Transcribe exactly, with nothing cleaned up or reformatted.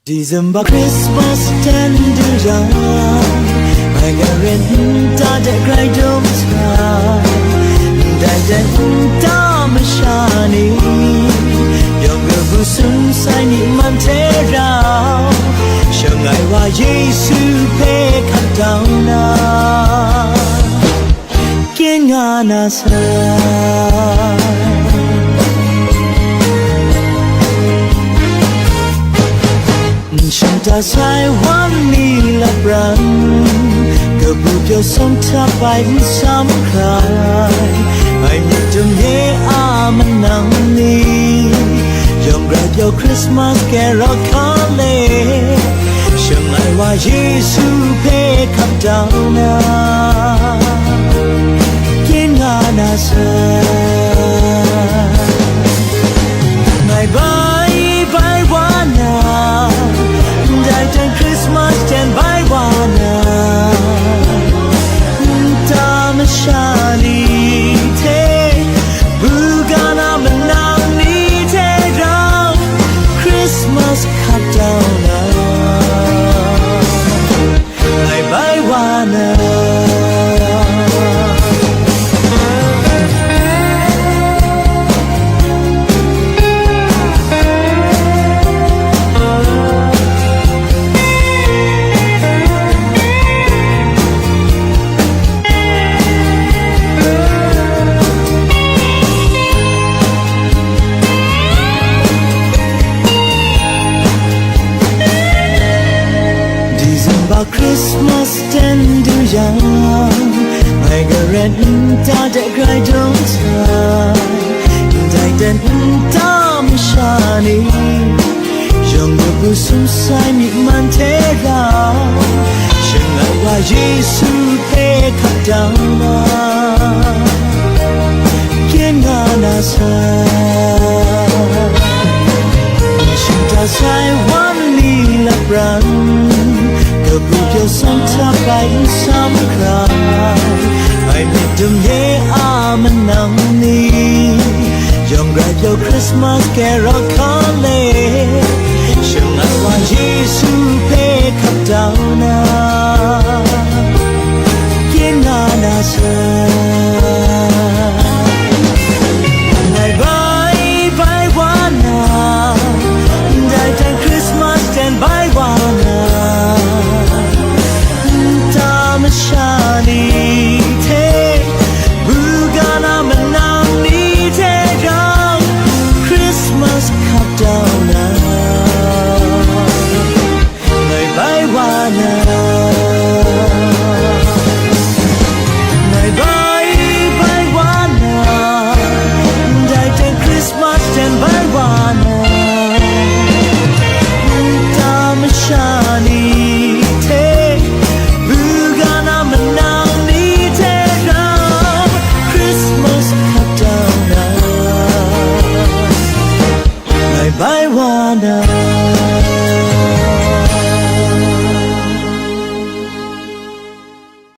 December Christmas ten du yang, ngai garin nta de grai dum sa, ndai de nta masha ni, yawng kabu sun sai ni man hte rau, shangai wa Yesu hpe hkat dau na, kyen nga na sa. N shang ta sai wan ni lapran, kabu pyaw sawng hta bai n sam hkrai, ai myit dum ye a manang ni, yawng grai pyaw Christmas carol hkale, shangai wa Yesu hpe hkat dau na, kyen nga na sa. Ngai bai bai wa na, ndai ten Christmas ten bai wa na, nta masha ni hte, buga na manang ni hte rau, Christmas hkat dau na, ngai bai wa na. December Christmas ten du yang, ngai garan nta de grai dum sa, ndai ten nta masha ni, yawng kabu sum sai myit man hte rau, shangai wa Yesu hpe hkat dau na, kyen nga na sa. Shing ta sai wan ni lapran, kabu pyaw sawng hta bai n sam hkrai, ai myit dum ye a manang ni, yawng grai pyaw Christmas carol hkale, shangai wa Yesu hpe hkat dau na, kyen nga na sa. Ngai bai bai wa na, ndai ten Christmas ten bai wa na, nta masha ni hte, buga na manang ni hte rau, Christmas hkat dau na, ngai bai wa na, ngai bai bai wa na, ndai ten Christmas ten bai wa na, nta masha ni hte, buga na manang ni hte rau, Christmas hkat dau na, ngai bai wa na.